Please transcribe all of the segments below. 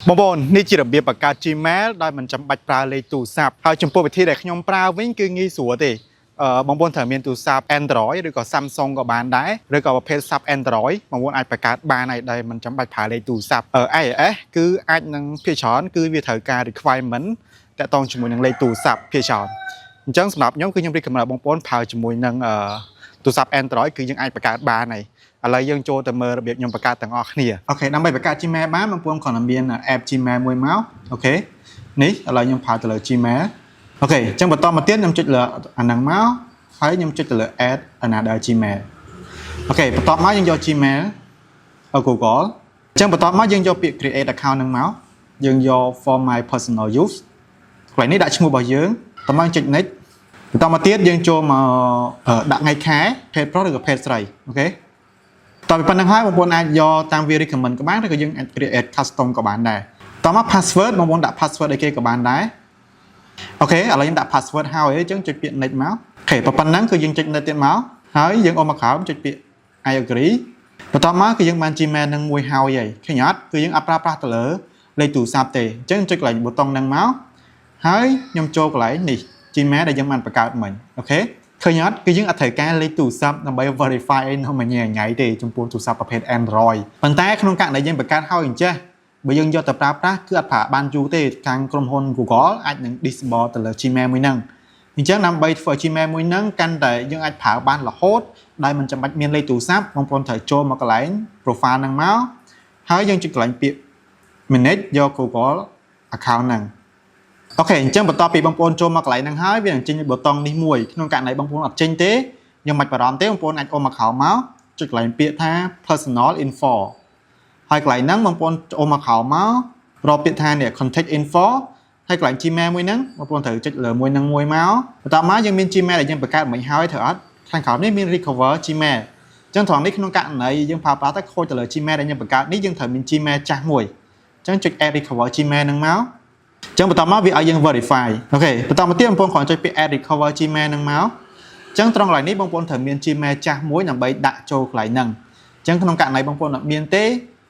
បងប្អូននេះជារបៀបបង្កើត Gmail ដោយមិនចាំបាច់ប្រើលេខទូរស័ព្ទហើយចំពោះវិធីដែលខ្ញុំប្រើវិញគឺងាយស្រួលទេអឺបងប្អូនត្រូវមានទូរស័ព្ទ Android ឬក៏ Samsung ក៏បានដែរឬក៏ប្រភេទស័ព្ទ Android បងប្អូនអាចបង្កើតបានហើយដែលមិនចាំបាច់ប្រើលេខទូរស័ព្ទអឺ iOS គឺអាចនឹងភាគច្រើនគឺវាត្រូវការ requirement តាក់ទងជាមួយនឹងលេខទូរស័ព្ទភាគច្រើនអញ្ចឹងសម្រាប់ខ្ញុំគឺខ្ញុំ recommend ឲ្យបងប្អូនប្រើជាមួយនឹងអឺទូរស័ព្ទ Android គឺយើងអាចបង្កើតបានហើយឥឡូវយើងចូលទៅមើលរបៀបខ្ញុំបង្កើតទាំងអស់គ្នាOK ដើម្បីបង្កើត Gmail បានបងប្អូនគ្រាន់តែមាន app Gmail មួយមក OK នេះឥឡូវខ្ញុំប្រើទៅលើ Gmail OK អញ្ចឹងបន្តមកទៀតខ្ញុំចុចលើអាហ្នឹងមកហើយខ្ញុំចុចទៅលើ add another Gmail OK បន្ទាប់មកយើងយក Gmail Google អញ្ចឹងបន្ទាប់មកយើងយកពាក្យ create account ហ្នឹងមកយើងយក for my personal use កន្លែងនេះដាក់ឈ្មោះរបស់យើងតមកចុច next បន្តមកទៀតយើងចូលមកដាក់ថ្ងៃខែភេទប្រុសឬក៏ភេទស្រីOK តទៅប៉ុណ្្នឹងហើយបងប្អូនអាចយកតាមវា recommend ក៏បានឬក៏យើងអាច create custom ក៏បានដែរតមក password បងប្អូនដាក់ password អីគេក៏បានដែរ OK ឥឡូវខ្ញុំដាក់ password ហើយអញ្ចឹងចុចពាក្យ next មក OK ប៉ុណ្ណឹងគឺយើងចុច next ទៀតមកហើយយើងអូសមកក្រោមចុចពាក្យ I agree បន្ទាប់មកគឺយើងបាន Gmail នឹងមួយហើយហើយឃើញអត់គឺយើងអត់ប្រើប្រាស់ទៅលើលេខទូរស័ព្ទទេអញ្ចឹងចុចកន្លែងប៊ូតុងហ្នឹងមកហើយខ្ញុំចូលកន្លែងនេះ Gmail ដែលយើងបានបង្កើតមិញ OK ឃើញអត់គឺយើងអត់ត្រូវការលេខទូរស័ព្ទដើម្បី verify អីនៅមួយញ៉ៃញ៉ៃទេចំពោះទូរស័ព្ទប្រភេទ Android ប៉ុន្តែក្នុងករណីយើងបង្កើតហើយអញ្ចេះបើយើងយកទៅប្រើប្រាស់គឺអត់ប្រើបានយូរទេខាងក្រុមហ៊ុន Google អាចនឹង disable ទៅលើ Gmail មួយហ្នឹងអញ្ចឹងដើម្បីធ្វើ Gmail មួយហ្នឹងកាន់តែយើងអាចប្រើបានរហូតដោយមិនចាំបាច់មានលេខទូរស័ព្ទបងប្អូនត្រូវចូលមកកន្លែង profile ហ្នឹងមកហើយយើងចុចកន្លែងពាក្យ manage យក Google account ហ្នឹង OK អញ្ចឹងបន្ទាប់ពីបងប្អូនចូលមកកន្លែងហ្នឹងហើយវានឹងចេញប៊ូតុងនេះមួយក្នុងករណីបងប្អូនអត់ចេញទេយើងមិនបារម្ភទេបងប្អូនអាចអូសមកក្រោមមកចុចកន្លែងពាក្យថា personal info ហើយកន្លែងហ្នឹងបងប្អូនអូសមកក្រោមមករកពាក្យថានេះ contact info ហើយកន្លែង Gmail មួយហ្នឹងបងប្អូនត្រូវចុចលើមួយហ្នឹងមួយមកបន្ទាប់មកយើងមាន Gmail ដែលយើងបង្កើតមិញហើយត្រូវអត់ខាងក្រោមនេះមាន recover Gmail អញ្ចឹងត្រង់នេះក្នុងករណីយើងប្រើប្រាស់ទៅខូចទៅលើ Gmail ដែលយើងបង្កើតនេះយើងត្រូវមាន Gmail ចាស់មួយអញ្ចឹងចុច add recover Gmail ហ្នឹងមកអញ្ចឹងបន្តមកវាឲ្យយើង verify OK បន្តមកទៀតបងប្អូនគ្រាន់ចុចពាក្យ add recover Gmail ហ្នឹងមកអញ្ចឹងត្រង់កន្លែងនេះបងប្អូនត្រូវមាន Gmail ចាស់មួយដើម្បីដាក់ចូលកន្លែងហ្នឹងអញ្ចឹងក្នុងករណីបងប្អូនអត់មានទេ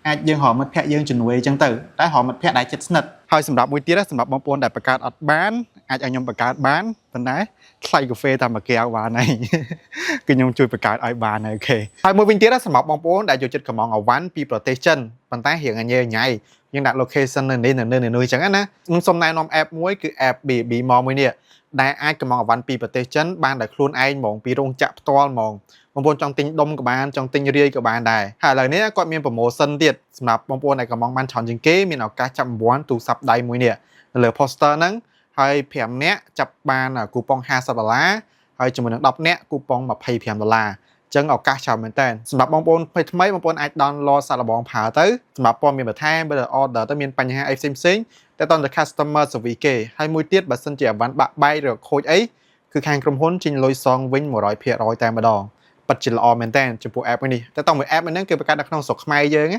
អាចយើងរកមិត្តភ័ក្តិយើងជំនួយអញ្ចឹងទៅតែរកមិត្តភ័ក្តិដែលជិតស្និទ្ធហើយសម្រាប់មួយទៀតសម្រាប់បងប្អូនដែលបង្កើតអត់បានអាចឲ្យខ្ញុំបង្កើតបានប៉ុន្តែថ្លៃកាហ្វេតាមមួយកែវបានហើយ គឺខ្ញុំជួយបង្កើតឲ្យបានហើយ OK ហើយមួយវិញទៀតសម្រាប់បងប្អូនដែលចូលចិត្តកម្មង់អវ៉ាន់ពីប្រទេសចិនប៉ុន្តែរៀងញ៉ៃញ៉ៃយើងដាក់ location នៅនេះនៅនេះនៅនោះអញ្ចឹងណាខ្ញុំសូមណែនាំ app មួយគឺ app BB Mall មួយនេះដែលអាចកម្មង់អវ៉ាន់ពីប្រទេសចិនបានដោយខ្លួនឯងហ្មងពីរោងចក្រផ្ទាល់ហ្មងបងប្អូនចង់ទិញដុំក៏បានចង់ទិញរាយក៏បានដែរហើយឥឡូវនេះគាត់មាន promotion ទៀតសម្រាប់បងប្អូនដែលកម្មង់បានច្រើនជាងគេមានឱកាសចាប់រង្វាន់ទូរស័ព្ទដៃមួយនេះនៅលើ poster ហ្នឹងហើយ5នាក់ចាប់បានគូប៉ុង50ដុល្លារហើយជាមួយនឹង10នាក់គូប៉ុង25ដុល្លារអញ្ចឹងឱកាសច្រើនមែនតើសម្រាប់បងប្អូនថ្មីថ្មីបងប្អូនអាច download សាកល្បងប្រើទៅសម្រាប់ព័ត៌មានបន្ថែមបើ order ទៅមានបញ្ហាអីផ្សេងផ្សេងតែតទៅ customer service គេហើយមួយទៀតបើសិនជាអីវ៉ាន់បាក់បែកឬខូចអីគឺខាងក្រុមហ៊ុនចេញលុយសងវិញ100%តែម្ដងពិតជាល្អមែនតើចំពោះ app មួយនេះតែតមួយ app មួយហ្នឹងគឺបង្កើតនៅក្នុងស្រុកខ្មែរយើងណា។